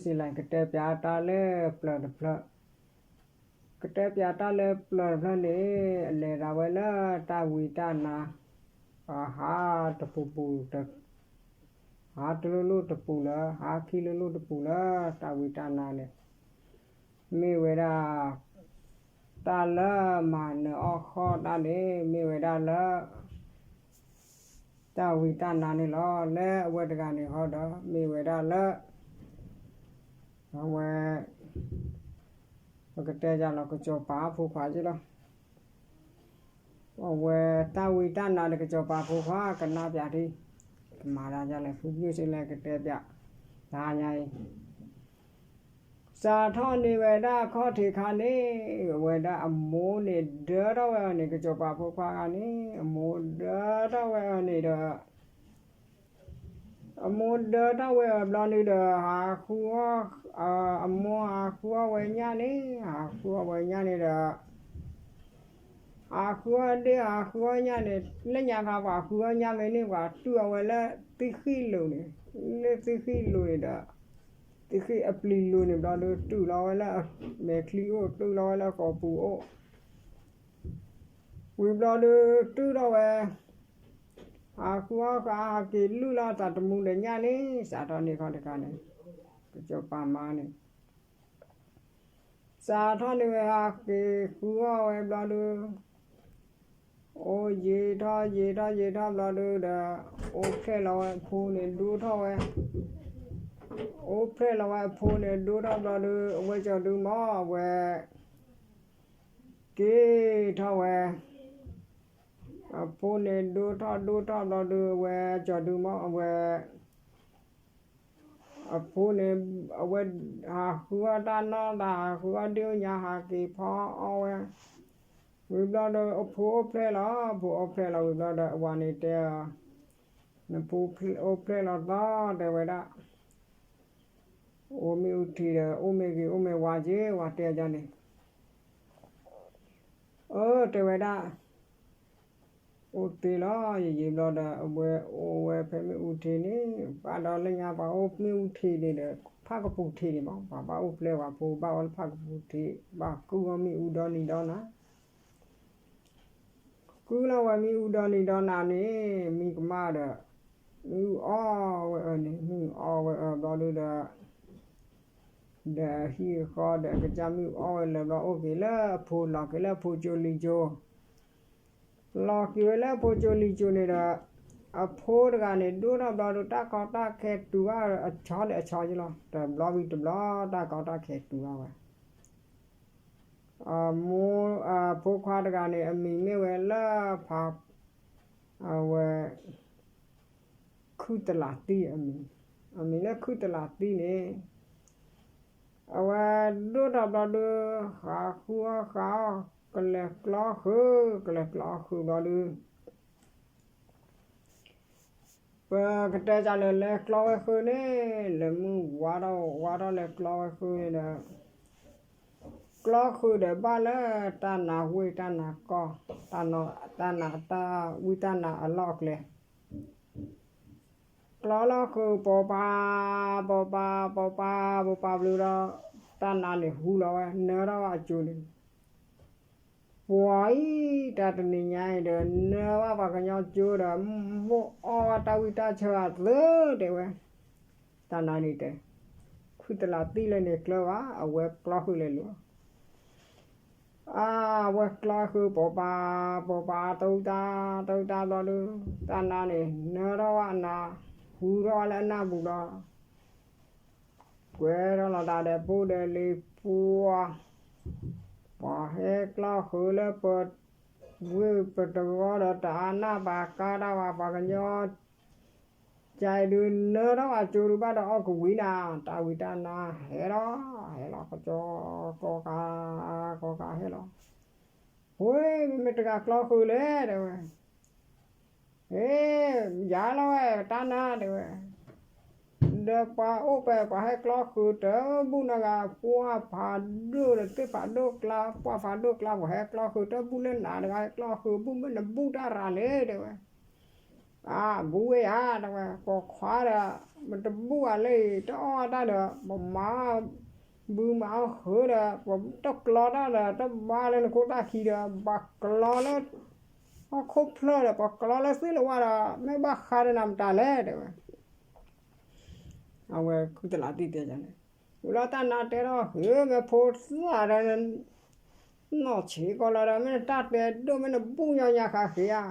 စံးလၢကတဲပၠးတၢ်လၢပျၢၤတဖျၢၣ်, ကတဲပၠးတၢ်လၢပျၢၤတဖျၢၣ်န့ၣ် အလဲၤဒၣ်ဝဲလၢတၢ်ဝံတၢ်နါ, ဟးတပူၤပူၤ, ဟးတလိၣ်လိၣ်တပူၤလၢ ဟးခံလိၣ်လိၣ်တပူၤလၢတၢ်ဝံတၢ်နါန့ၣ် မ့ၢ်ဝဲဒၣ် တၢ်လၢမၤနၢၤအီၣ်ဃီၣ်တၢ်န့ၣ် မ့ၢ်ဝဲဒၣ်လၢ တၢ်ဝံတၢ်နါန့ၣ်လီၤ. လၢအဝဲတဂၤန့ၣ်ဃီဒီး မ့ၢ်ဝဲဒၣ်လၢ အဝဲ ပကတဲယၤလီၤ ကစီၤပၤဖိခွါက့လီၤ. အဝဲတၢ်ဝံတၢ်နါဒီးကစီၤပၤဖိခွါကနၣ်ပၠးထံ, ကမၤဒၣ်ယၤလဲၣ် ဖုဖုစံးလၢကတဲပၠး တဟါညါအံၤ စးထီၣ်န့ၢ်ဝဲဒၣ်အခီၣ်ထံးခါန့ၣ် အဝဲဒၣ်အမိၢ်န့ၣ်ဒၢထီၣ်ဝဲအီၤန့ၣ် ကစီၤပၤဖိခွါဂၤန့ၣ် အမိၢ်ဒၢထီၣ်ဝဲအီၤန့ၣ်ဒီး အမိၢ်ဒၢထီၣ်ဝဲအီၤဘျီဒုဒီး ဟးဃုအီၣ်, အမိၢ်ဟးဃုအီၣ်ဝဲညၣ်န့ၣ် ဟးဃုအီၣ်ဝဲညၣ်န့ၣ်ဒီး ဟးဃုအီၣ်ဒ့ၣ်ဟးဃုအီၣ်ညၣ်န့ၣ် လၢညါခါပှၤဃုအီၣ်ညၣ်ဝဲန့ၣ် ပှၤတုၢ်အီၣ်ဝဲလၢသံၣ်ဃံၣ်လိၤန့ၣ်, လၢသံၣ်ဃံၣ်လိၤန့ၣ်ဒီး သံၣ်ဃံၣ်အပျံၤလိၤန့ၣ်ဘျီဒု တုၢ်လီၤဝဲလၢမဲာ်ချံအိၣ် တုၢ်လီၤဝဲလၢကိာ်ပူၤအိၣ် ဝံၤဘျီဒု တုၢ်ထီၣ်ဝဲ ဟးဃုအီၣ်ဃာ်ဟးက့ၤလုၢ်လီၤသးတမူဒီးညၣ်န့ၣ် စးထီၣ်န့ၢ်ခီၣ်ထံးခါန့ၣ် ကစီၤပၤမါန့ၣ် စးထီၣ်န့ၢ်ဝဲဟးက့ၤဃုအီၣ်ဝဲဘျီဒု အိၣ်ယံာ်ထီၣ်ယံာ်ထီၣ်ယံာ်ထီၣ်ဘျီဒုဒီး အိၣ်ဖျဲၣ်လီၤဝဲအဖိန့ၣ်ဒိၣ်ထီၣ်ဝဲ, အိၣ်ဖျဲၣ်လီၤဝဲအဖိန့ၣ်ဒိၣ်ထီၣ်ဘျီဒု အဝဲကၠီၤဒုမီၢ်ဝဲ က့ၤထီၣ်ဝဲ, အဖိန့ၣ်ဒိၣ်ထီၣ်ဒိၣ်ထီၣ်ဘျီဒု အဝဲကၠီၤဒုမီၢ်အဝဲ အဖိန့ၣ် အဝဲဟးဃုအီၣ်တၢ်နီၢ်သး ဟးဃုအီၣ်ဒ့ၣ်ညါ ဟးက့ၤဖီအီၣ်ဝဲ, ဝံၤဘျီဒီး အဖိအိၣ်ဖျဲၣ်လီၤ, အဖိအိၣ်ဖျဲၣ်လီၤ ဝံၤဘျီဒီး အဝၤန့ၣ်တဲအီၤ, နဖိအိၣ်ဖျဲၣ်လီၤသီ တဲဝဲဒၣ်, အိၣ်မ့ၣ်အူထံးဒီး အိၣ်မ့ၢ်ဂ့ၤအိၣ်မ့ၢ်ဝါက့ၤ ဝၤတဲအီၤန့ၣ် အၢ တဲဝဲဒၣ်, အိၣ်သ့လီၤ ယယံာ်ဘျီဒီး အဝဲအိၣ်ဝဲဖဲမ့ၣ်အူထံးန့ၣ် ဘၣ်ဒီးလၢညါပှၤအိၣ်မ့ၣ်အူထံးန့ၣ်ဒီး ဖၣ်ကပူၤထံးန့ၣ်မး ပှၤဘၣ်အိၣ်ဖျဲၣ်ပှၤဖိဘၣ်အိၣ်လၢဖၣ်ကပူၤထံး ဘၣ်ကုၢ်အီၣ်မ့ၣ်အူဒီနံၤဒီနၤ ကုၢ်လီၤဝဲမ့ၣ်အူဒီနံၤဒီနၤန့ၣ် မ့ၢ်ကမၣ်ဒီး မ့ၣ်အူအီၣ်ဝဲအၢန့ၣ် မ့ၣ်အူအီၣ်ဝဲအၢဘျီဒုဒီး ဒီးအဟံၣ်အဃီဒီးအကစၢ်မ့ၣ်အူအီၣ်ဝဲလၢာ်ဘျီ အိၣ်က့ၤလၢအဖိ လီၤက့ၤလၢအဖိကၠိလံၤကၠိ လီၤက့ၤဝဲလၢအဖိကၠိလံၤကၠိန့ၣ်ဒီး အဖိတဂၤန့ၣ် ဒိၣ်ထီၣ်ဘျီဒု တၢ်ကီတၢ်ခဲတူာ်ဘၣ်အဆီဒီးအဆီက့လီၤ တဘျီဝံၤတဘျီ တၢ်ကီတၢ်ခဲတူာ်ဘၣ်ဝဲ အမိၢ်အဖိခွါတဂၤန့ၣ် အမံၤမ့ၢ်ဝဲလၢဖး အဝဲ ခုၣ်တလးသံၣ်အမံၤ, အမံၤလၢခုၣ်တလးသံၣ်န့ၣ် အဝဲဒိၣ်ထီၣ်ဘျီဒု ဃးဃုအီၣ်ဃးအီၣ် ကလဲၤကျီဃုာ် ကလဲၤကျီဃုာ်ဘျီဒု ပကတဲကလဲၤလဲၤကျီဝဲဃုာ်န့ၣ် လဲၤမုၢ်ဝါထီၣ်ဝါထီၣ်လဲၤကျီဝဲဃုာ်န့ၣ်ဒီး ကျီဃုာ်ဒီးဘၣ်လၢတၢ်နါဝ့ၢ်တၢ်နါကီၢ် တၢ်နါတၢ်ဝ့ၢ်တၢ်နါအလီၢ်အကျဲ ကျီလီၤဃုာ်ပိာ်ပၤ ပိာ်ပၤ ပိာ်ပၤ ပိာ်ပၤဘျုးဒီး တၢ်နါန့ၣ်ဟူလီၤဝဲ နၢထီၣ်ဝဲအကၠိန့ၣ် ပှၤအံၤ တၢ်တနံၤညါအံၤဒီး နၢဘၣ်ပှၤကညီကၠိဒီး မိၣ်အီၣ်ဝဲတၢ်ဝံၣ်တၢ်ဆၢအသု တဲဝဲ, တၢ်နါန့ၣ်တဲ, ခုၣ်တလးသံၣ်လၢန့ၣ်ကျၢၤဘၣ် အဝဲကျီဃုာ်လဲၤလိၤ အဝဲကျီဃုာ်ပိာ်ပၤ ပိာ်ပၤတဝံၣ်တၢ် တဝံၣ်တၢ်ဘျီဒု တၢ်နါန့ၣ် နၢထီၣ်ဝဲအနါ ဟူထီၣ်ဝဲလၢအနၢ်ပူၤဒီး ကွဲထီၣ်လီၤတၢ်ဒီးဖိဒီးလံၤပှၤ, ပှၤဟဲကျီဃုာ်လၢပဝ့ၢ်ပတဂီၢ်ဒီး တအါနၢ်ပာ်ကါတၢ်ဘၣ် ပှၤကညီ ကဲဒုးနၢထီၣ်အကၠိဒုးဘၣ်ဒီးအီၣ်ကဝံၤနၤ တၢ်ဝံၤတၢ်နါဟဲလီၤ ဟဲလီၤကကီ ကီကါ ကီကါဟဲလီၤ, ဝ့ၢ် မ့မ့ၢ်တဂၤကျီဃုာ်လဲၣ် တဲဝဲ ဟ့ ယၤလီၤဝဲ တၢ်နါ တဲဝဲ, ဒီးပှၤအိၣ်ပဲာ် ပှၤဟဲကျီဃုာ်တဘူၣ်နဂၤ ပှၢ်ဖးဒိၣ်ဒီးသ့ၣ်ဖးဒိၣ်ကျါ ပှၢ်ဖးဒိၣ်ကျါ ပှၤဟဲကျီဃုာ်တဘူၣ်လၢနၤတဂၤ ဟဲကျီဃုာ်ဘူၣ်မ့ၢ်နဘူၣ်တၢ်ရၤန့ၣ် တဲဝဲ, အါ ဘူးဝဲယၤ တဲဝဲ, ပိာ်ခွါဒီး ပတဘူၣ်အီၤလၢအံၤ တအီၣ်တၢ်ဒီး ပမၤဘုမၤအီၣ်ဃုာ်ဒီး ပတကျီတၢ်ဒီး တဘါလၢနခိၣ်တၢ်ခံဒီး ပကျီလၢဟီၣ်ခိၣ်ဖျၢၣ်ဒီး ပကျီလၢသ့ၣ်လၢဝါဒီး မ့ၢ်ဘၣ်ဃးဒီးနၤမတၤလဲၣ် တဲဝဲ. အဝဲခုၣ်သလးသံၣ်တဲန့ၣ်, ဝံၤလီၤတၢ်နါတဲထီၣ် ဟ့ၣ်မ့ၢ်ဖိသၣ်ဒီး နီၢ်ဆံးကီးလီၤဒီး မ့ၢ်နတၢ်တဲဒိၣ် မ့ၢ်နဘူၣ်ညီညီဃာ်ဃ့ဧါ,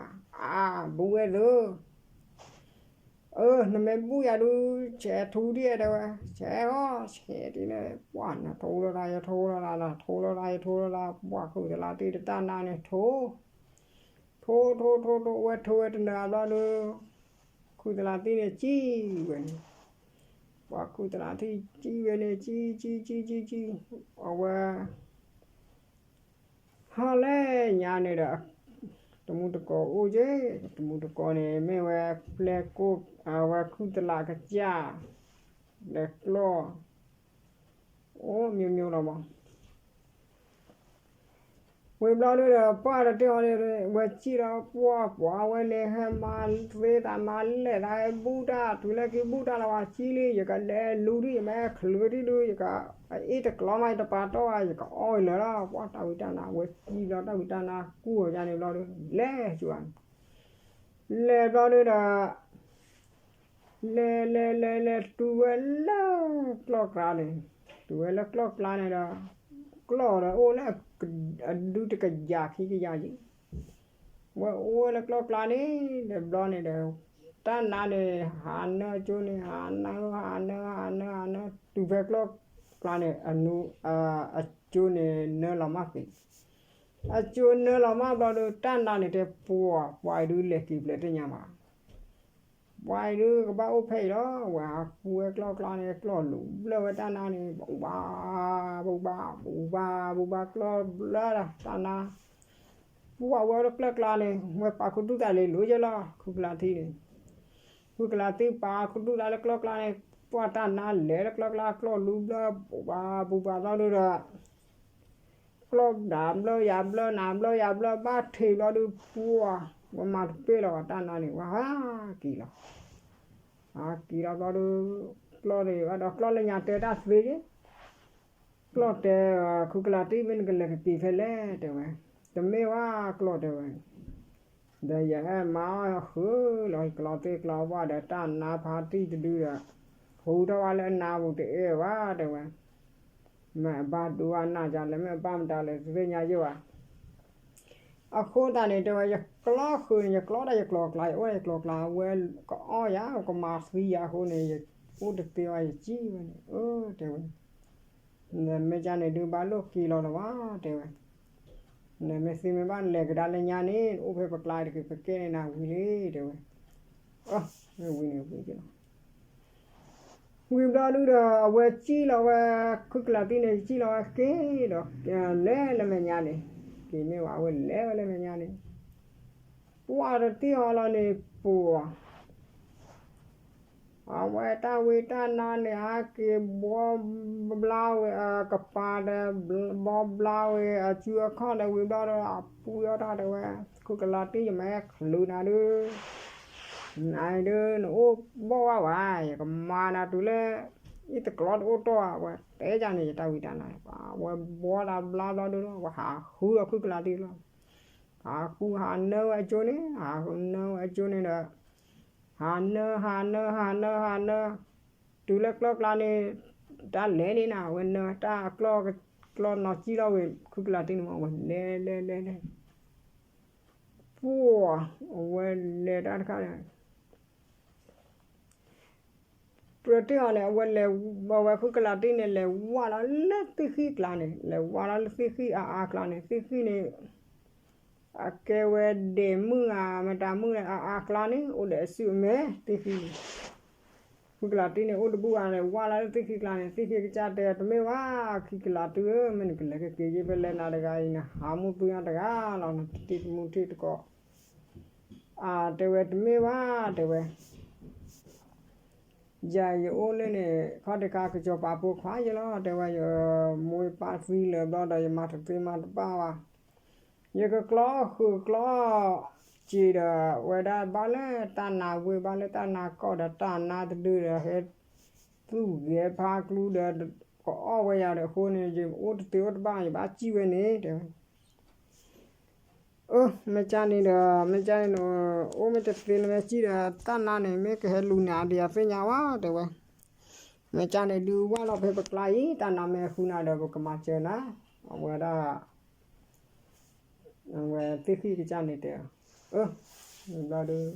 အါ ဘူးဝဲသၢ အၢ နမ့ၢ်ဘူၣ်ယၤဒုး ဆဲးထူဒံး တဲဝဲ, ဆဲးအီၤ ဆဲးဒ်န့ၣ် ပှၢ်နထိလီၤတၢ် ယထိလီၤတၢ် နထိလီၤတၢ် ယထိလီၤတၢ် ပှၢ်ခုၣ်သလးသံၣ်တၢ်နါန့ၣ်ထိ ထိ ထိ ထိ ထိ ဝဲထိဝဲတနၢၤဘျီဒီး ခုၣ်သလးသံၣ်န့ၣ်စံၣ်ဝဲန့ၣ်, ပှၤခုၣ်သလးသံၣ်စံၣ်ဝဲန့ၣ် စံၣ် စံၣ် စံၣ် စံၣ် စံၣ် အဝဲ ဟီၣ်လဲၣ်ညါန့ၣ်ဒီး တမူတကိးအိၣ်က့, တမူတကိးန့ၣ် မ့ၢ်ဝဲပျဲၢ်ကိၣ် အဝဲခုၣ်သလးကစၢ် ဒီးကျီၢ် အိၣ် မျိုးမျိုး လီၤမး. ဝံၤဘျီဒုဒီး ပှၢ်တထံၣ်အီၤန့ၣ် ဝဲစံၣ်ဒီးပှၢ်ပှၢ်ဝဲန့ၣ် ဟဲမၤသ့တၢ်မၤလဲၢ်တၢ် ဟဲဘူၣ်တၢ် တုၤလၢက့ၤဘူၣ်တၢ်လၢၤဝဲစံၣ်လံ ယကလဲၤလူၤဒံး ယမ့ၢ်ချုးဒံးဒုး ယကအ့ၣ်တကျီမး ယတပာ်တီၢ်ဘၣ် ယကအီၣ်လၢၤလီၤ ပှၢ်တၢ်ဝံတၢ်နါ ဝဲစံၣ်ဘျီတၢ်ဝံတၢ်နါကူၣ်အီၤယါန့ၣ်ဘျီဒု လဲၤကၠူၤ လဲၤဘျီဒုဒီး လဲၤလဲၤလဲၤလဲၤတုၤဝဲလၢကျီၢ်ကျါန့ၣ်, တုၤဝဲလၢကျီၢ်ကျါန့ၣ်ဒီး ကျီၢ်ဒီးအိၣ်လၢ အဒုတကယၤခံကယၤယံၤ, ဝဲအိၣ်ဝဲလၢကျီၢ်ကျါန့ၣ် ဒီးဘျီန့ၣ်ဒီး တၢ်နါန့ၣ် ဟးနၢအကၠိန့ၣ် ဟးနၢ ဟးနၢ ဟးနၢ ဟးနၢ တုၤဖဲကျီၢ်ကျါန့ၣ် အကၠိန့ၣ်နၢလီၤမၢ်က့ၤ, အကၠိနၢလီၤမၢ်ဘျီဒီး တၢ်နါန့ၣ်တဲပှၤ ပှၤအံၤဒုးလဲၤက့ၤဖျဲးတညါမး ပှၤအံၤဒုးကဘၣ်အိၣ်ဖဲအံၤလီၤ, ဝဲဟးဃုဝဲကျီၢ်ကျါန့ၣ် ကျီၢ်လူၤဘျၢၣ်ဝဲတၢ်နါန့ၣ် ဘၣ်ဘၣ် ဘၣ်ဘၣ် ဘၣ်ဘၣ် ကျီၢ်ဘျၢၣ်တၢ်နါ, ပှၤဝဲလၢကျီၢ်ကျါန့ၣ် ဝဲပာ်ခူသူၣ်သးလၢလိၤယဲလီၤ ခုကလးထံန့ၣ်, ခုကလးထံပာ်ခူသူၣ်သးလၢကျီၢ်ကျါန့ၣ် ပှၤတၢ်နါလဲၤလၢကျီၢ်ကျါ ကျီၢ်လူၤဘျၢၣ် ဘၣ်ဘၣ် ဘၣ်ဘၣ်ဘျီဒုဒီး ကျီၢ်နၤဘျၢယၤဘျၢ နၤဘျၢယၤဘျၢ ဘၣ်ထံးဘျီဒုးပှၤ, ဝဲမၤတပ့ၢ်လီၤဝဲတၢ်နါန့ၣ် ဝဲဟးက့ၤလီၤ, ဟးက့ၤလီၤဘျီဒုး ကျီၢ်န့ၣ်ဘၣ်ဒီးကျီၢ်လၢညါတဲတၢ်သ့က့ၤ, ကျီၢ်တဲ ခုကလးထံ မ့ၢ်နကလဲၤကက့ၤဖဲလဲၣ် တဲဝဲ, တမ့ၢ်ဝဲကျီၢ်တဲဝဲ ဒီးယဟဲမၤအီၣ်ဃုာ်လီၤ ကျီၢ်သ့ၣ်ကျီၢ်ဘၣ်ဒီးတၢ်နါဖးတံၢ်တဒုဒီး ဟူးထီၣ်ဝဲလၢအနါပူၤတအဲၣ်ဘၣ်တဲဝဲ, မ့ၢ်အဘၣ်ဒိဘၣ်နၢ်ကလဲၣ် မ့ၢ်အဘၣ်မတၤလဲၣ် တသ့ၣ်ညါယဲၢ်ဘၣ်, အဃိသတးန့ၣ် တဲဝဲ ယကျီဃုာ်န့ၣ် ယကျီတၢ်ယကျီကျါ ယအိၣ်တၢ်ယကျီကျါ ဝဲကအီၣ်ယၤ ကမၤသံယၤအဃိန့ၣ် ယအိၣ်တသ့ဘၣ် ယစံၣ်ဝဲန့ၣ် အၢ တဲဝဲ နမ့ၢ်ကန့ၣ်ဒုးဘၣ်လိၣ်က့ၤလီၤလၢၤဘၣ် တဲဝဲ, နမ့ၢ်သ့မ့ၢ်ဘၣ်လဲၤကဒါလၢညါန့ၣ် အိၣ်ဖဲပကျါတဂ့ၤ ပကဲန့ၣ်နၤဝံၤလံ တဲဝဲ, မ့ၢ်ဝံၤန့ၣ်ဝံၤက့ၤလီၤ, ဝံၤဘျီဒုဒီး အဝဲစံၣ်လီၤဝဲ ခုကလးထံန့ၣ် စံၣ်လီၤဝဲက့ၤဒီး လဲၤလၢမဲာ်ညါန့ၣ်, က့ၤမ့ၢ်ဝဲ အဝဲလဲၤဝဲလၢမဲာ်ညါန့ၣ် ပှၢ်တထံၣ်အီၤလီၤန့ၣ် ပှၤ အဝဲတၢ်ဝံတၢ်နါန့ၣ် ဟးက့ၤဘီဘျါဝဲအကပၤဒီး ဘီဘျါဝဲအစုအခီၣ်ဒီးဝံၤဘျီဒီး အပူၤယီၢ်တၢ်တဲဝဲ ခုကလးထံ ယမ့ၢ်ချုးနၤဒုး နၤဒုး နအိၣ်ဘီၣ်ဝဲဝဲ ယကမၤနၤတုၤလၢ အံၤတကျီတအိၣ်တီၢ်ဝဲ တဲယၤန့ၣ် ယတၢ်ဝံတၢ်နါ ဝဲဘီတၢ်ဘျါဘျီဒုးလီၤ ဝဲဟးဃုအီၤခုကလးထံလီၤ, ဟးဃုဟးနၢဝဲအကၠိန့ၣ် ဟးနၢဝဲအကၠိန့ၣ်ဒီး ဟးနၢ ဟးနၢ ဟးနၢ ဟးနၢ တုၤလၢကျီၢ်ကျါန့ၣ် တၢ်လဲၤန့ၣ်နၤ အဝဲနၢတၢ်ကျီၢ် ကျီၢ်နီၢ်ကံၣ်လီၤဝဲ ခုကလးထံန့ၣ်မး အဝဲလဲၤလဲၤလဲၤလဲၤ ပှၢ် အဝဲလဲၤတၢ်တခါန့ၣ် ပတထံၣ်အီၤန့ၣ် အဝဲလဲၤ အဝဲခုကလးထံန့ၣ် လဲၤဝါလီၤလၢသ့ၣ်ဃံၣ်ကျါန့ၣ် လဲၤဝါလီၤလၢသ့ၣ်ဃံၣ်အါအါကျါန့ၣ် သ့ၣ်ဃံၣ်န့ၣ် အကဲဝဲဒဲးမုၢ်ဧါ မတၤမုၢ်လဲၣ် အါအါကျါန့ၣ် အိၣ်ဒီးအစုအမဲာ် သ့ၣ်ဃံၣ်န့ၣ် ခုကလးထံန့ၣ် အိၣ်တဘူၣ်ဘၣ်န့ၣ် ဝါလီၤလၢသ့ၣ်ဃံၣ်ကျါန့ၣ် သ့ၣ်ဃံၣ်ကစၢ်တဲ တမ့ၢ်ဝဲ ခုကလးထံဧၢ မ့ၢ်နကလဲၤကက့ၤယ့ၢ်ဖဲလဲၣ်နၤတဂၤအံၤန့ၣ် ဟးမူသူညါတဂၤလီၤ နတထံၣ်တမူထံၣ်တကိး အတဲဝဲ တမ့ၢ်ဝဲ တဲဝဲ ယၤယအိၣ်လၢန့ၣ် ခီၣ်တခါကစီၤပၤဖိခွါယဲလီၤ တဲဝဲ ယမိၢ်ယပၢ်သံလၢာ်ဘျီဒီး ယမၤတသ့မၤတဘၣ်ဘၣ် ယကကျီဃုာ်ကျီ စံးဒီးဝဲဒၣ် ဘၣ်လၢတၢ်နါဝ့ၢ် ဘၣ်လၢတၢ်နါကီၢ်ဒီး တၢ်နါတဒုဒီး ဟဲသူၣ်ဂဲၤဖးကျူဒီး ကအီၣ်ဝဲယၤဒီးအဃိန့ၣ် ယအိၣ်တသ့အိၣ်တဘၣ် ယဘၣ်စံၣ်ဝဲန့ၣ် တဲဝဲ. အၢ မ့ၢ်ကၢ်န့ၣ်ဒီး မ့ၢ်ကၢ်န့ၣ်ဒီး အိၣ်မ့ၢ်တသ့လၢၤ မ့ၢ်စံၣ်ဒီး တၢ်နါန့ၣ် မ့ၢ်ကဟဲလူၤန့ၣ် အဒံးအသ့ၣ်ညါဝဲ တဲဝဲ. မ့ၢ်ကၢ်န့ၣ်ဒုး ဝၢ်လီၤဖဲပကျါအံၤ တၢ်နါမ့ၢ်ဃုနၤဒီး ပကမၤစၢၤနၤ. အဝဲဒၣ် အဝဲသ့ၣ်ဃံၣ်ကစၢ်န့ၣ်တဲအီၤ, အၢ ဘျီဒုး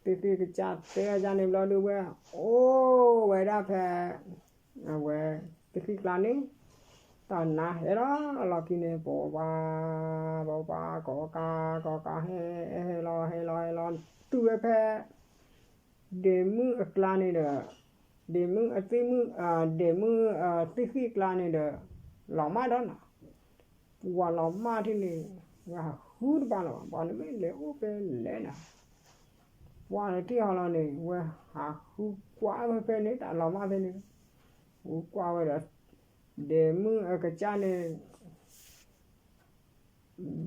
သ့ၣ်ဃံၣ်ကစၢ်တဲအီၤန့ၣ်ဘျီဒုး ဝဲအိၣ်ဝဲဒၣ်ဖဲ အဝဲသ့ၣ်ဃံၣ်ကျါန့ၣ် တၢ်နါဟဲလီၤလီၢ်ခံန့ၣ် ပဝါ ပဝါ ကီကါ ကီကါ ဟဲ ဟဲလီၤ ဟဲလီၤ ဟဲလီၤ တုၤဝဲဖဲ ဒဲးမုၣ်အကျါန့ၣ်ဒီး ဒဲးမုၣ်အသ့ၣ်မုၣ် ဒဲးမုၣ်အသ့ၣ်ဃံၣ်ကျါန့ၣ်ဒီး လီၤမၢ်ဒီးနၤ ပှၤလီၤမၢ်ထံၣ်န့ၣ် ဝဲဟးဃုတဘၣ်လၢၤဘၣ် ပှၤန့ၣ်မ့ၢ်လဲၤအိၣ်ဖဲလဲၣ်နၤ. ပှၤတထံၣ်ဟီလီၤန့ၣ် ဝဲဟးဃုကွၢ်ဝဲဖဲန့ၣ် တၢ်လီၤမၢ်ဖဲန့ၣ် ဃုကွၢ်ဝဲဒီး ဒဲးမုၣ်အကစၢ်န့ၣ်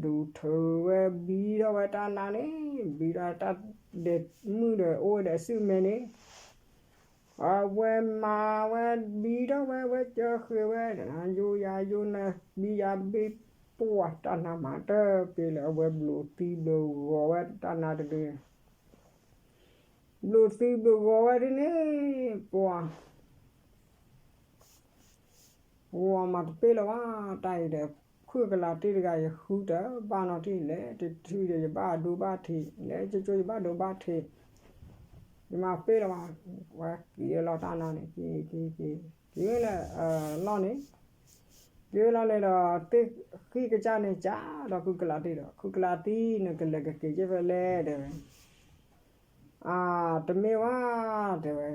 ဒုးထုးဝဲဘံထီၣ်ဝဲတၢ်နါန့ၣ် ဘံထီၣ်တၢ်ဒဲးမုၣ်ဒီး အိၣ်ဝဲဒီးအစုမဲာ်န့ၣ် အဝဲမၤဝဲဘံထီၣ်ဝဲ ဝဲကၢဃ့ဝဲ ယိယၤယိနၤ ဘံယၤဘံ ပှၤတၢ်နါမၤတပ့ၤလၢ အဝဲဘျုးသံဘျုးဂီၤဝဲတၢ်နါတဒု ဘျုးသံဘျုးဂီၤဝဲဒ်န့ၣ် ပှၤ ပှၤမၤတပ့ၤလၢၤဘၣ် တၢ်အံၤဒီး ခုၣ်ကလးတံၢ်တဂၤ ယဃုတဘၣ်နီတထံၣ် လဲၤတထံၣ်ဒီး ယဘၣ်ဒိဘၣ်ထံး လဲၤကၠိကၠိ ယဘၣ်ဒိဘၣ်ထံး ယမၤပ့ၤလၢၤဘၣ် ဝဲက့ၤလီၤတၢ်နါန့ၣ် က့ၤက့ၤက့ၤ က့ၤလၢလီၢ်န့ၣ် က့ၤလီၤန့ၣ်ဒီး သ့ၣ်ဃံၣ်ကစၢ်န့ၣ် ကဒီးခုၣ်ကလးတံၢ်ဒီး ခုၣ်ကလးတံၢ် နကလဲၤကက့ၤက့ၤဖဲလဲၣ် တဲဝဲ အၢ တမ့ၢ်ဝဲ တဲဝဲ,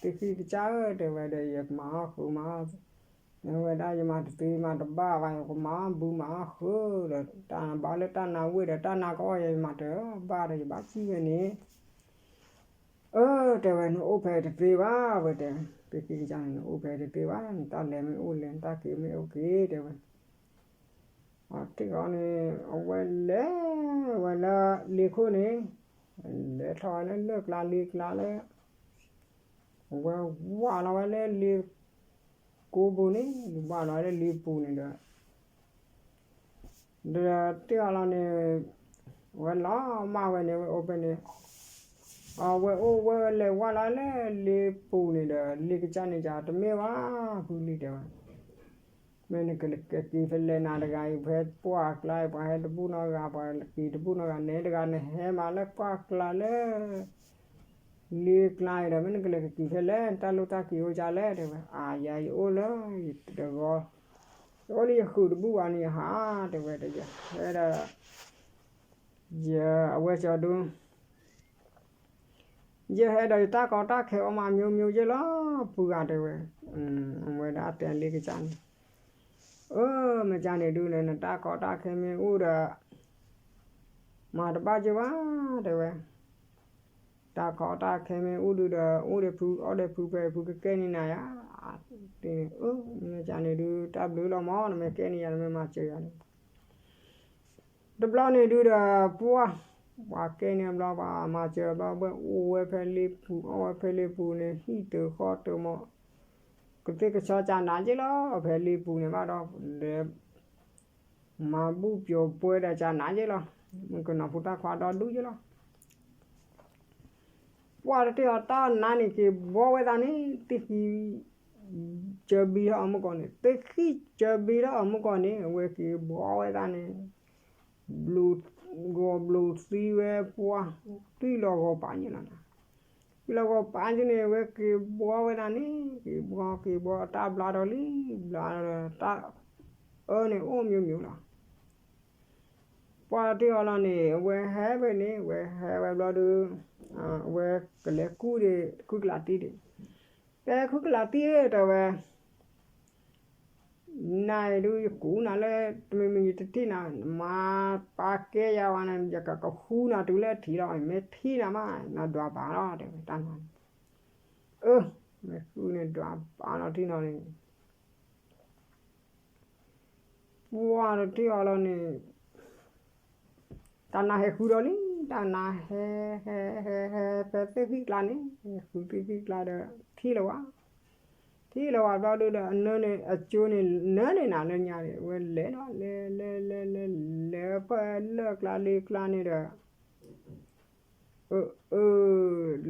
သ့ၣ်ဃံၣ်ကစၢ်ဧၢ တဲဝဲဒီး ယကမၤအီၣ်ဃုာ်မး, တဲဝဲဒၣ်ယမၤတသ့မၤတဘၣ်ဘၣ် ယကမၤအီၣ်ဘုမၤအီၣ်ဃုာ်ဒီး တၢ်ဘၣ်လၢတၢ်နါဝ့ၢ်ဒီး တၢ်နါကအီၣ်ယၤ ယမၤတဘၣ်ဒီး ယဘၣ်စံၣ်ဝဲန့ၣ်, အၢ တဲဝဲ နအိၣ်ဖဲတသ့ဘၣ် ဝဲတဲ, သ့ၣ်ဃံၣ်ကစၢ်န့ၣ် နအိၣ်ဖဲတသ့ဘၣ် နတၢ်လဲၤမ့ၢ်အိၣ်လဲၤ နတၢ်က့ၤမ့ၢ်အိၣ်က့ၤ တဲဝဲ အထံၣ်ဃီန့ၣ် အဝဲလဲၤဝဲလၢလ့ခိၣ်န့ၣ်, လဲၤထီၣ်ဝဲလၢလၢၢ်ကျါလ့ကျါလၢ, အဝဲဝၢ်လီၤဝဲလၢလ့ကိပူၤန့ၣ်, ဝၢ်လီၤဝဲလၢလ့ပူၤန့ၣ်ဒီး, ဒီးတ့ၢ်အီၤလီၤန့ၣ်, ဝဲလီၤမၢ်ဝဲန့ၣ် ဝဲအိၣ်ဖဲန့ၣ်, အဝဲအိၣ်ဝဲလဲၤဝၢ်လီၤလၢလ့ပူၤန့ၣ်ဒီး လ့ကစၢ်န့ၣ်ကတမ့ၢ်ဘၣ် ဃုလံ တဲဝဲ မ့ၢ်နကက့ၤဖဲလဲၣ်နၤတဂၤအံၤ ဖဲပှၢ်ကျါအံၤ ပှၤဟဲတဘူၣ်နီတဂၤ ပှၤက့ၤတဘူၣ်နီတဂၤ နဲတဂၤ နဟဲမးလၢပှၢ်ကျါလၢ လ့ကျါအံၤဒီး မ့ၢ်နကလဲၤကက့ၤဖဲလဲၣ် နတၢ်လိၣ်တၢ်က့ၤအိၣ်ကလဲၣ် တဲဝဲ, အါ ယၤယအိၣ်လၢယတဂီၤ, ယအိၣ်လၢယဃုာ်တဘူၣ်ဘၣ်န့ၣ် ယဟး တဲဝဲဒီး ယဟဲဒီး ယ အဝဲကၠီဒု ယဟဲဒီးယတၢ်ကီတၢ်ခဲအိၣ်မး မျိုးမျိုးယဲလီၤ ပုၢ်ဂၤ တဲဝဲ, အဝဲဒၣ်တဲလ့ကစၢ်န့ၣ်, အၢ မ့ၢ်ကန့ၣ်ဒုး နတၢ်ကီတၢ်ခဲမ့ၢ်အိၣ်ဒီး မၤတဘၣ်က့ၤဘၣ် တဲဝဲ, တၢ်ကီတၢ်ခဲမ့ၢ်အိၣ်ဒုးဒီး အိၣ်ဒီးဖု အီၣ်ဒီးဖု ဖဲဖုကကဲန့ၢ်နၤယါ, အၢ မ့ၢ်ကန့ၣ်ဒုး တၢ်ဘျုးလီၤမး နမ့ၢ်ကဲန့ၢ်ယၤ နမ့ၢ်မၤစၢၤယၤန့ၣ် တဘျီန့ၣ်ဒုးဒီး ပှၢ် ပှၤကဲန့ၢ်ဘျီ ပှၤမၤစၢၤဘျီ ဝဲအိၣ်ဝဲဖဲလ့ပူၤ အီၣ်ဝဲဖဲလ့ပူၤန့ၣ် ဟံၣ်တဃီတမီၤ ကသ့ၣ်ကဆီကနးက့လီၤ ဖဲလ့ပူၤန့ၣ်ဘၣ်ဒီး လဲၤ မၤဘူၣ်ပျီၤပှဲၤဒီးကနးက့လီၤ မုၣ်ကနီၤဖိတၢ်ခွါဒီဒူၣ်က့လီၤ ပှၢ်တထံၣ်အီၤတၢ်နါန့ၣ်က့ၤဘှီဝဲသးန့ၣ် သ့ၣ်ဃံၣ် ကၢဘံထီၣ်အမုၢ်ကီၢ်န့ၣ် သ့ၣ်ဃံၣ်ကၢဘံထီၣ်အမုၢ်ကီၢ်န့ၣ် အဝဲက့ၤဘှီဝဲသးန့ၣ် ဘျုးဂီၤဘျုးသံဝဲပှၢ် သွံၣ်လီၤဂီၤပာ်က့လီၤ သွံၣ်လီၤဂီၤပာ်က့န့ၣ် အဝဲက့ၤဘှီဝဲသးန့ၣ် က့ၤဘှီက့ၤဘှီတၢ်ဘျါဒီးလံ ဘျါဒီးတၢ်အၢန့ၣ်အိၣ် မျိုးမျိုး လီၤ ပှၢ်တထံၣ်အီၤလီၤန့ၣ် အဝဲဟဲဝဲန့ၣ် အဝဲဟဲဝဲဘျီဒီး အဝဲကလဲၤကူၣ်ဒီး ခုၣ်ကလးတံၢ်ဒီး တဲခုၣ်ကလးတံၢ်ဧၢ တဲဝဲ နၤအံၤဒုးယကူၣ်နၤလၢ တမံၤမံၤယတထံၣ်နၤ နမၤပာ်ကဲယၤဝဲန့ၣ် ယကကဃုနၤတုၤလၢထံၣ်လီၤ မ့ၢ်ထံၣ်နၤမး နဒွးဘၣ်လီၤ တဲဝဲတၢ်နါန့ၣ် အၢ မ့ၢ်ဃုန့ၣ်ဒွးဘၣ်လီၤထံၣ်နီၤန့ၣ် ပှၢ်တထံၣ်အီၤလီၤန့ၣ် တၢ်နါဟဲဃုဒီးလံ, တၢ်နါဟဲ ဟဲ ဟဲ ဟဲ ဖဲသ့ၣ်ဃံၣ်ကျါန့ၣ်, ဃုသ့ၣ်ဃံၣ်ကျါဒီး ထံၣ်လၢၤဝဲ, ထံၣ်လၢၤဝဲဘျီဒုဒီး အနၢန့ၣ် အကၠိန့ၣ် နၢန့ၣ်နၤလၢညါန့ၣ် ဝဲလဲၤဒီး လဲၤ လဲၤ လဲၤ လဲၤ လဲၤဝဲဖဲလၢၢ်ကျါလ့ကျါန့ၣ်ဒီး အၢ အၢ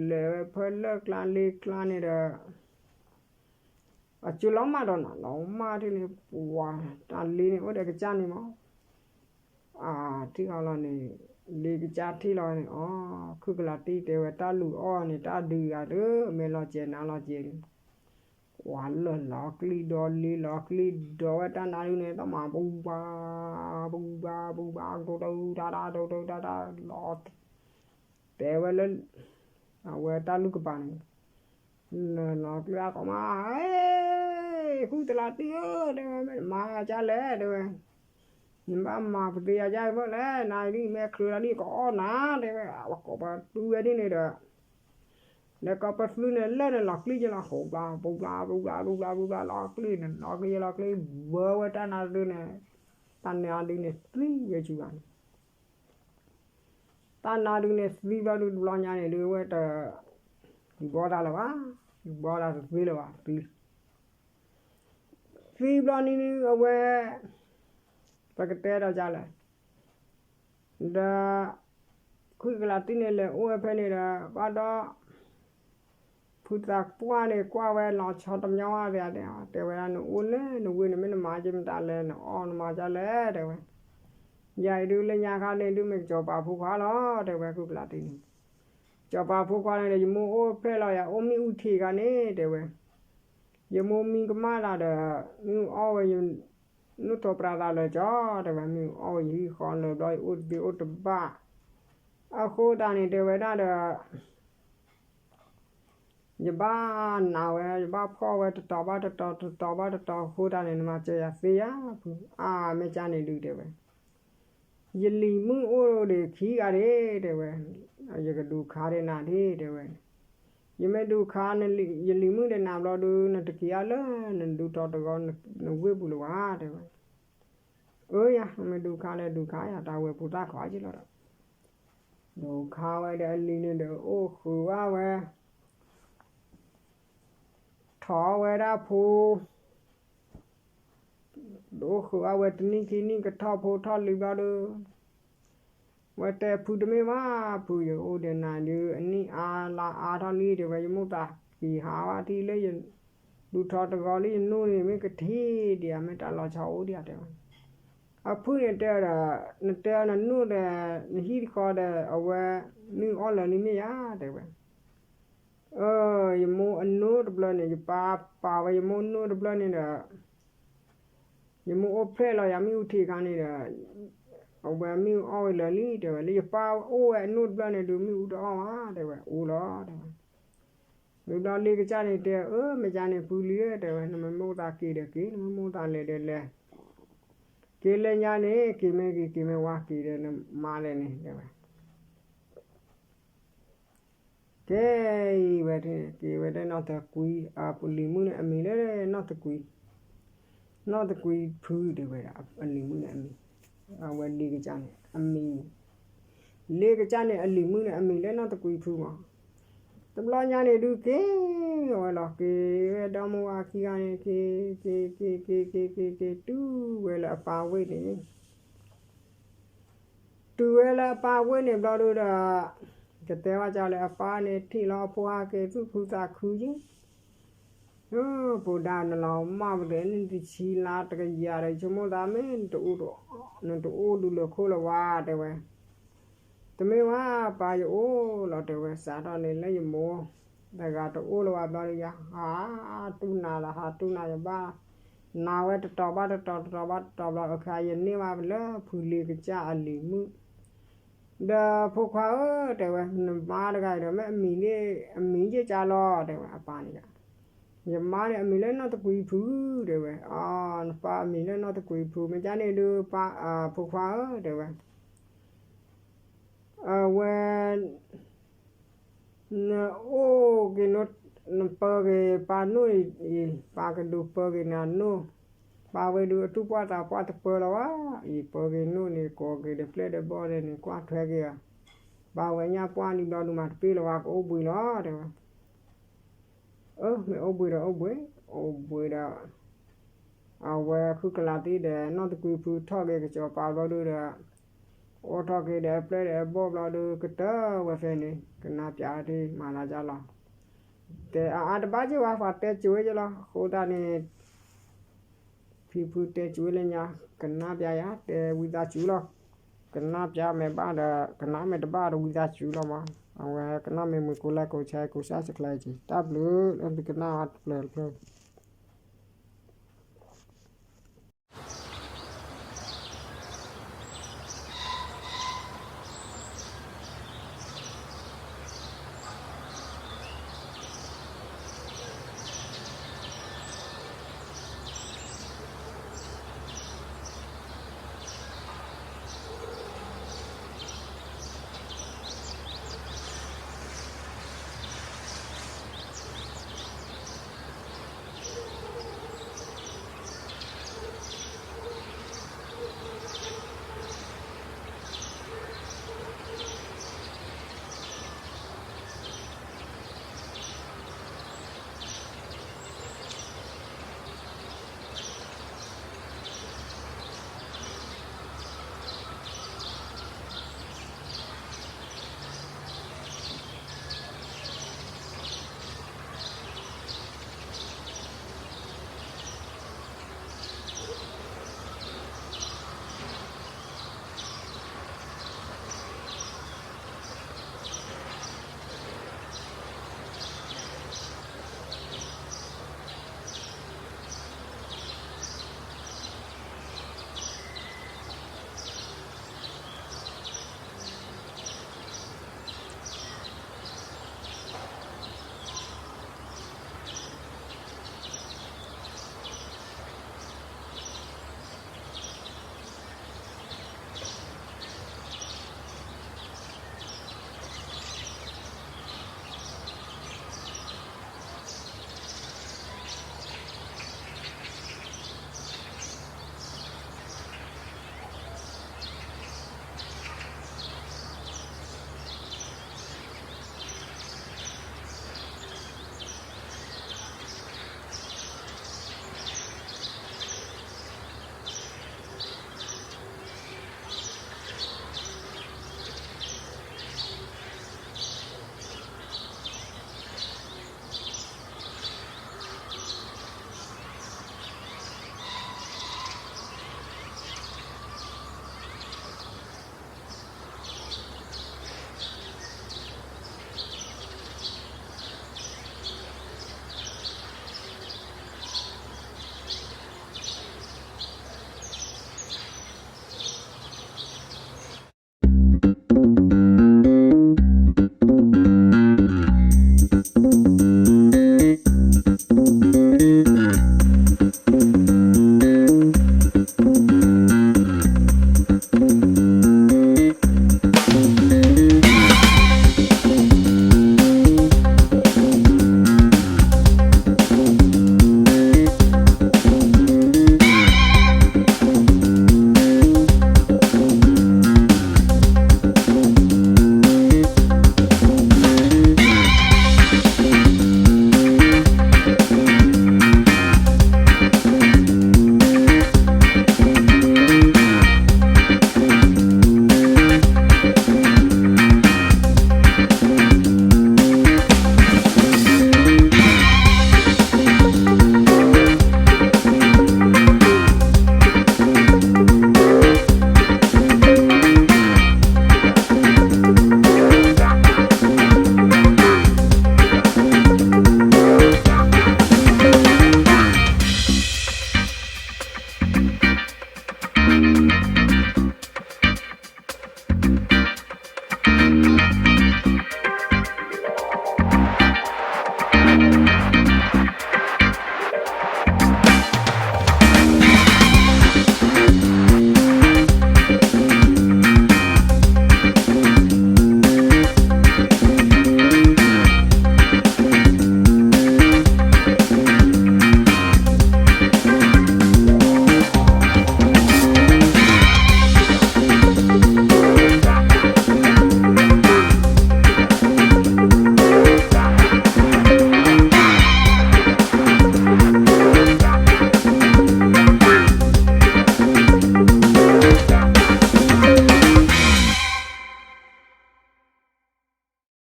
လဲၤဝဲဖဲလၢၢ်ကျါလ့ကျါန့ၣ်ဒီး အကၠိလီၤမၢ်ဒီးနၤ လီၤမၢ်ထံၣ်န့ၣ် ပှၤတၢ်လ့န့ၣ် အိၣ်ဒီးကစၢ်န့ၣ်မး, အထံၣ်အီၤလီၤန့ၣ် လ့ကစၢ်ထံၣ်လီၤန့ၣ် အီ ခုၣ်ကလးတံၢ်တဲဝဲ တၢ်လူၤအီၣ်န့ၣ် တၢ်ဒုးဂၤတမ့ၢ်လီၤစဲးနၤလီၤစဲးဒီး ပှၤလၢာ်လီၤကျံဒီးလ့လီၤကျံဒီးဝဲတၢ်နါဒုန့ၣ် တၢ်မၤပူၤဘၣ် ပူၤဘၣ် ပူၤဘၣ် ဒိၣ်ဒိၣ်တၢ်တၢ်ဒိၣ်ဒိၣ်တၢ်တၢ်လီၤ တဲဝဲလၢ အဝဲတၢ်လူၢ်ကပၤန့ၣ် လၢာ်လီၤကျံအါကီးမး ဟဲ ဃုတလးတံၢ်ဧၢ တဲဝဲ မ့ၢ်နမၤကၢ်လဲၣ် တဲဝဲ နဘၣ်မၤပသ့ယၤကၢ်မ့ၢ်လဲၣ် နၤဒ်မ့ၢ်ချၢလီၤဒ်ကအီၣ်နၤ တဲဝဲ ပှၤကိးပှၤတူၢ်ဝဲဒ်န့ၣ်ဒီး လၢကီၢ်ပသုးန့ၣ်လၢာ်န့ၣ်လီၤကျံယလီၤ ဃိးဘျါ ပူၤဘျါ ပူၤဘျါ ပူၤဘျါ ပူၤဘျါ လီၤကျံန့ၣ်လီၤကျံ ဝၢဝဲတၢ်နါဒုန့ၣ် တၢ်နါဒုန့ၣ်သံဝဲဆူဂၤန့ၣ် တၢ်နါဒုန့ၣ်သံဘျီဒုတဘျီညါန့ၣ်ဒုဝဲတ ဘီတၢ်လၢၤဘၣ် ဘီတၢ်တသ့လၢၤဘၣ် သံ သံဘျီန့ၣ်ဒုအဝဲ ပကတဲဒီးကၢ်လဲၣ် ဒီး ခုၣ်ကလးတံၢ်န့ၣ်လဲၤအိၣ်ဝဲဖဲန့ၣ်ဒီး ဘၣ်ဒီး ဖုသးပှၢ်န့ၣ်ကွၢ်ဝဲလီၤဆီတမညီဝဲ တဲဝဲဒၣ်နအိၣ်လၢနဝ့ၢ်န့ၣ်မ့ၢ်နမၤက့ၤမတၤလဲၣ် နအီၣ်နမၤကၢ်လဲၣ် တဲဝဲ ယၤအံၤဒုလၢညါခါန့ၣ်ဒုမ့ၢ်ကစီၤပၤဖိခွါလီၤ တဲဝဲ ခုၣ်ကလးတံၢ်န့ၣ် ကစီၤပၤဖိခွါန့ၣ်ဒီး ယမိၢ်အိၣ်ဖျဲၣ်လီၤယၤ အိၣ်မ့ၣ်အူထံးခါန့ၣ် တဲဝဲ ယမိၢ်မံကမၣ်တၢ်ဒီး မ့ၣ်အူအီၣ်ဝဲ နုၢ်ထီၣ်ပြးသးလၢာ်ကၠီ တဲဝဲ မ့ၣ်အူအီၣ်ဝဲယဟံၣ်ဃီလၢာ်ဘျီ ယအိၣ်တသ့အိၣ်တဘၣ် အဃိတၢ်န့ၣ်တဲဝဲဒၣ်ဒီး ယဘၣ်နာ်ဝဲ ယဘၣ်ဖှီၣ်ဝဲတတီၤဘၣ်တတီၤ တတီၤဘၣ်တတီၤ အဃိတၢ်န့ၣ် နမၤစၢၤယၤသ့ဧါ ဖု အါ မ့ၢ်ကၢ်န့ၣ်ဒု တဲဝဲ ယလံၤမုၣ်အိၣ်ဒီးခံဂၤဒၣ် တဲဝဲ ယကဒုးခါဒီးနၤဒၣ် တဲဝဲ ယမ့ၢ်ဒုးခါ ယလံၤမုၣ်ဒီးနၤဘျီဒု နတက့ၤအါလၢ နဒုးထီၣ်တဂီၤ နဝ့ၢ်ပူၤလၢၤဘၣ် တဲဝဲ အၢယၤ မ့ၢ်ဒုးခါလဲၣ်ဒုးခါယၤ တၢ်ဝဲပူၤတၢ်ခီက့ၤလီၤဒီး ဒုးခါဝဲဒီးအလံၤန့ၣ်ဒီး အိၣ်ဃုာ်ဘၣ်ဝဲ ထီၣ်ဝဲဒၣ်ဖိ ဒုးအိၣ်ဃုာ်ဘၣ်ဝဲတနံၣ်ခံနံၣ်ကထီၣ်ဖိထီၣ်လံၤဘျီဒီး ဝဲတဲဖုတမ့ၢ်ဘၣ် ဖုယအိၣ်ဒီးနၤဒုး အနံၣ်အါလါအါထီၣ်လံ တဲဝဲ ယမိၢ်သးက့ၤဟးဘၣ်ထံၣ်လၢယ ဒုးထီၣ်တဂီၤလၢယနိၢ်န့ၣ် မ့ၢ်ကထံၣ်ဒံးဧါ မ့ၢ်တၢ်လီၤဆီအိၣ်ဒံးဧါ တဲဝဲ အဖုန့ၣ်တဲဒီး နတဲနနိၢ်ဒီး နဟံၣ်တဃီဒီး အဝဲ မ့ၣ်အူအီၣ်လၢာ်လံမ့ၢ်ဧါ တဲဝဲ အၢ ယမိၢ်အနိၢ်တဘျီန့ၣ် ယပၢ်ပာ်ဝဲယမိၢ်နိၢ်တဘျီန့ၣ်ဒီး ယမိၢ်အိၣ်ဖျဲၣ်လီၤယၤမ့ၣ်အူထံးခါန့ၣ်ဒီး အဝဲမ့ၣ်အူအီၣ်ဝဲလၢာ်လံ တဲဝဲ လၢယပၢ်အိၣ်ဝဲအနိၢ်တဘျီန့ၣ်ဒုး မ့ၣ်အူတအီၣ်ဘၣ် တဲဝဲ အိၣ်လီၤ တဲဝဲ ဝံၤဘျီလ့ကစၢ်န့ၣ်တဲ အၢ မ့ၢ်ကၢ်န့ၣ် ဖုလံဧၢ တဲဝဲ နမ့ၢ်မိၢ်သးက့ၤဒီးက့ၤ နမ့ၢ်မိၢ်သးလဲၤဒီးလဲၤ က့ၤလၢညါန့ၣ် က့ၤမ့ၢ်ဂ့ၤ က့ၤမ့ၢ်ဝါ က့ၤဒီးနမါလဲၣ်န့ၣ် တဲဝဲ ကဲအံၤဝဲ က့ၤဝဲဒၣ်နီၢ်သကွံာ် အလံၤမုၣ်န့ၣ် အမံၤလၢနီၢ်သကွံာ် နီၢ်သကွံာ်ဖု တဲဝဲဒၣ် အလံၤမုၣ်န့ၣ်အမံၤ အဝဲလ့ကစၢ်န့ၣ် အမံၤ လ့ကစၢ်န့ၣ် အလံၤမုၣ်န့ၣ် အမံၤလၢနီၢ်သကွံာ်ဖုမး တဘျီညါန့ၣ်ဒုးက့ၤဝဲလီၤ က့ၤဝဲဒီမါဝၤခံဂၤန့ၣ် က့ၤ က့ၤ က့ၤ က့ၤ က့ၤ က့ၤ က့ၤ တုၤဝဲလၢအပၢ်ဝ့ၢ်န့ၣ် တုၤဝဲလၢအပၢ်ဝ့ၢ်န့ၣ်ဘျီဒုဒီး ကတဲဘၣ်ကၢ်လၢအပၢ်န့ၣ် ထံၣ်လီၤအဖိဟဲက့ၤသူၣ်ခုသးခုယ့ၣ် ဖိဒါနလီၤမၢ်ပသ့ၣ်နံၣ်တဆံလါတကယၤဒီး ဆိကမိၣ်သးမ့ၢ် နတအိၣ်ဒုးလၢခိၣ်လၢၤဝဲ တဲဝဲ တမ့ၢ်ဝဲ ပၢ်ယအိၣ်လီၤ တဲဝဲ စးထီၣ်န့ၣ်လၢယမိၢ် တဂၤတအိၣ်လၢၤဝဲဘျီဒီး ယဟးတူၢ်နၤဒီး ဟးတူၢ်နၤယဘၣ် နၤဝဲတတီၤဘၣ်တတီၤ တတီၤဘၣ်တတီၤဘျီ အခါယန့ၢ်ဘၣ်လၢဖုလ့ကစၢ်အလံၤမုၣ် ဒီးဖိခွါဧၢ တဲဝဲ နမါတဂၤအံၤဒီး မ့ၢ်အမံၤန့ၣ် အမံၤယ့ၢ်ကၢ်လီၤ တဲဝဲ အပၢ်န့ၣ် ယမါန့ၣ် အမံၤလၢနီၢ်သကွံာ်ဖု တဲဝဲ အ နပၢ်အမံၤလၢနီၢ်သကွံာ်ဖု မ့ၢ်ကၢ်န့ၣ်ဒုး ပၢ် ဖိခွါဧၢ တဲဝဲ အဝဲ နအိၣ်က့ၤ နပၢက့ၤပၢ်နိၣ်အံၤ ပၢ်ကဒုးပၢက့ၤနၤနိၣ် ပာ်ဝဲဒုးအတူၢ်ပှၢ်သးပှၢ်တပၢလီၤဝဲ, အံၤပၢက့ၤနိၣ်န့ၣ် ကိးက့ၤဒီးပျဲၢ်ဒီးဘီၣ်န့ၣ်န့ၣ် ကွၢ်ထွဲက့ၤဧါ, ပာ်ဝဲညၣ်ပှၢ်လံဘျီဒုးမၤတပ့ၢ်လီၤဝဲ ကအိၣ်ဘှံးလီၤတဲဝဲ. အၢ မ့ၢ်အိၣ်ဘှံးဒီးအိၣ်ဘှံး, အိၣ်ဘှံးဒီး အဝဲဃုကလးသံဒီး နီၢ်သကွံာ်ဖုထီၣ်က့ၤကစီၤပၤဘျီဒုးဒီး အိၣ်ထီၣ်က့ၤဒီးအပျဲၢ်ဒီးအဘီၣ်ဘျီဒုး ကတၢၢ်ဝဲဖဲန့ၣ် ကနါပၠးတ့ၢ်မၤလၤကၢ်လီၤ. တဲအအါတဘၣ်က့ၤဝဲ ပှၤတဲစူၤဝဲက့ၤလီၤ. အဃိသတးန့ၣ် ဖံဖုတဲစူၤဝဲလၢညါ, ကနါပၠးယၤ တဲဝံသးစူၤလီၤ. ကနါပၠးမ့ၢ်ဘၣ်ဒီး ကနါမ့ၢ်တဘၣ်ဒီးဝံသးစူၤလီၤမး. အဝဲကနၣ်မ့ၢ်မုာ်ကိးလဲကိးဆဲကိးဆၣ် subscribe က့ၤ တၢ်ဘျုးလၢသုကနၣ်တဖျၢၣ်တဖျၢၣ်